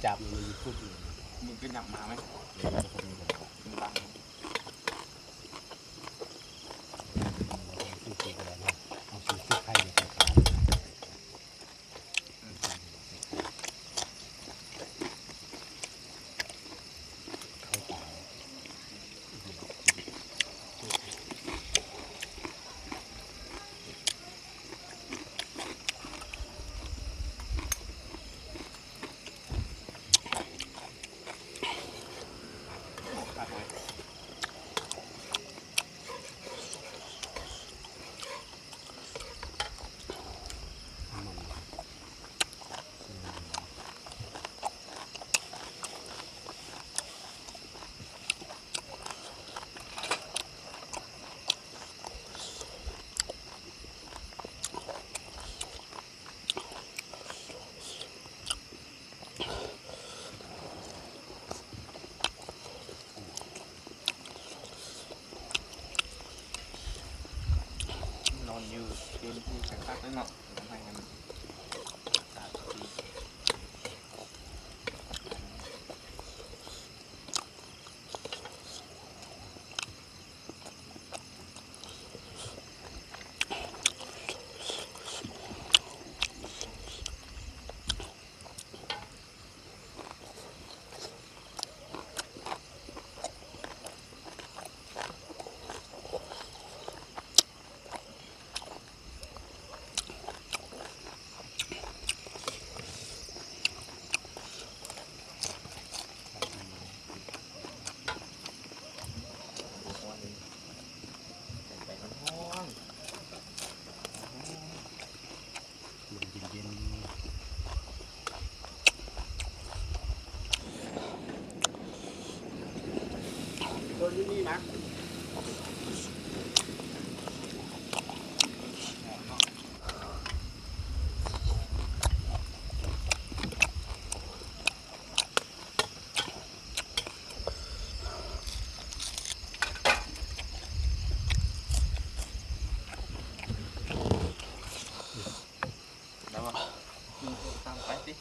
ຈັບມັນຢູ່ປຸບນີ້ ມຶງກໍຫຍັບມາໄວ້ ເອີ ມັນບັງ ເອົາຊື່ໄຂ່ໄປປາ ນອນຢູ່ເຕັນທີ່ຄັກໆເລີຍເນາະ ທຳໃຫ້ມັນ ແລ້ວວ່າ ຕາມໄປຕິ.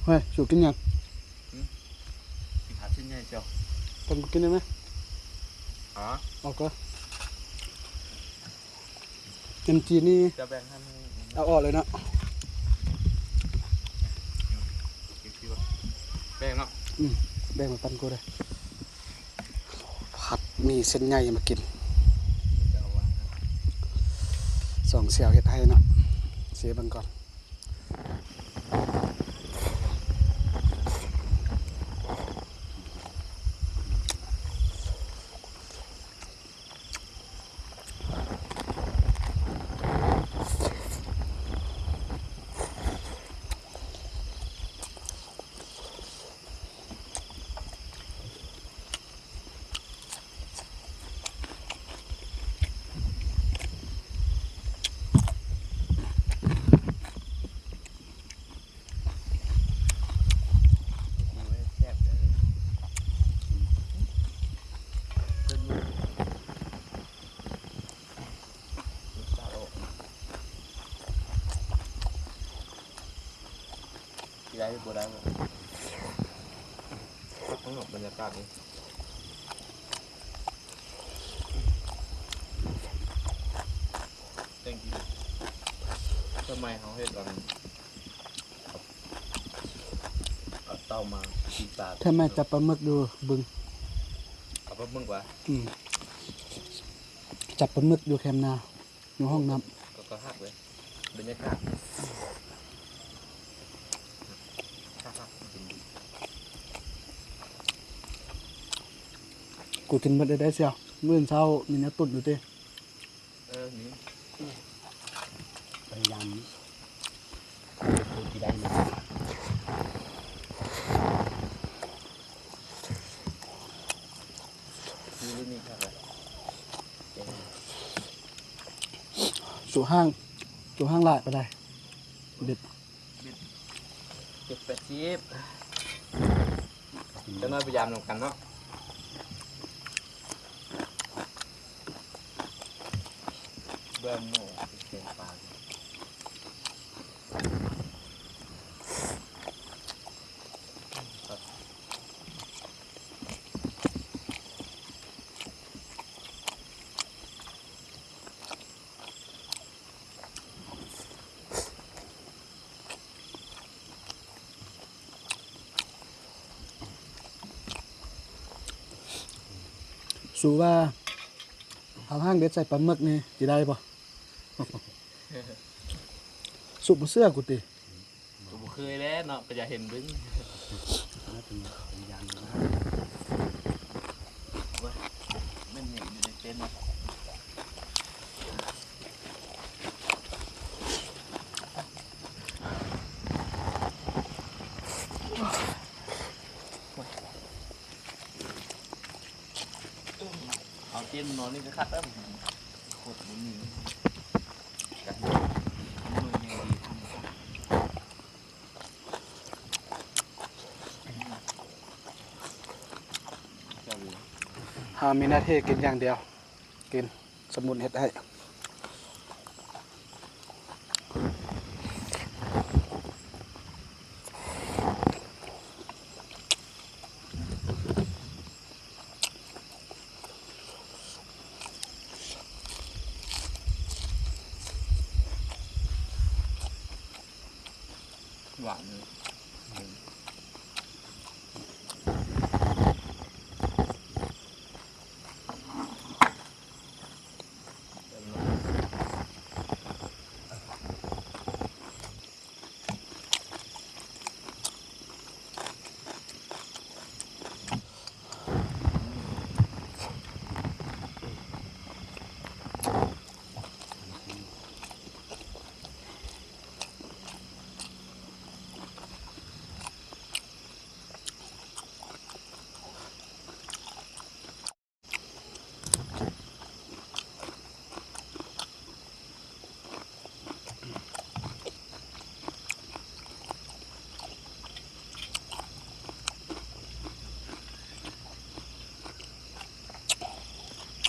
ເຮີ້ຍ ສູກິນຫຍັງ? ກິນຜັດຊິ້ນໃຫຍ່ເຈົ້າ. ປັນກູກິນໄດ້ໄໝ? ອາ ເອົາກ່ອນ. ນ້ຳຈີນນີ້ ຈະແບ່ງໃຫ້ ເອົາອອກເລີຍເນາະ. ແບ່ງເນາະ. ອືມ ແບ່ງມາປັນກູເດີ້. ຜັດໝີ່ເສັ້ນໃຫຍ່ມາກິນ. ສອງສ່ຽວເຮັດໃຫ້ເນາະ. ຊີມເບິ່ງກ່ອນ. ຊິໄດ້ຫຼືບໍ່ໄດ້ ຄັກເນາະ ບັນຍາກາດນີ້. ແຕ່ງກິນ ສະໄໝເຮົາເຮັດອັນ ເອົາເຕົາມາ ສາດ ແທ້ແມ່ນຈັບປາໝຶກຢູ່ບຶງ. ເອົາປາໝຶກຫວາ? ອືມ ຈັບປາໝຶກຢູ່ແຄມນາ ຢູ່ຫ້ອງນ້ຳ. ກໍ ກໍຄັກເວີຍ ບັນຍາກາດ ຄັກໆ ກິນດີ. ກູກິນເບິດໄດ້ໄດ້ສ່ຽວ ມື້ອື່ນເຊົ້າມີແນວຕຸ້ນຢູ່ຕິ. ເອີ ນີ້ ພະຍາຍາມ ເຮັດໃຫ້ໄດ້ມາ ຢູ່ນີ້ຄັກແຫຼະ. ສູຫ່າງ ສູຫ່າງຫຼາຍປານໃດ? ເບັດ ເຈັດແປດສິບ ຈັກໜ້ອຍໄປຢາມນຳກັນເນາະ. ເບິ່ງໝໍ້ແກງປາ. ສູວ່າເຮົາຫ້າງເບັດໃສ່ປາໝຶກນີ້ຊິໄດ້ບໍ່? ສູບໍ່ເຊື່ອກູຕິ? ກໍບໍ່ເຄີຍແຫຼະເນາະ ກໍຢາກເຫັນເບິ່ງ. ໂອ້ຍ ແມ່ນຫຍັງຢູ່ໃນເຕັນເນາະ. ເອົາເຕັນນອນນີ້ກໍຄັກແລ້ວ ໂຄດບໍ່ມີ ເຮົາມີໜ້າທີ່ກິນຢ່າງດຽວ ກິນ ສະໝຸນເຮັດໃຫ້. ຫວານເນາະ.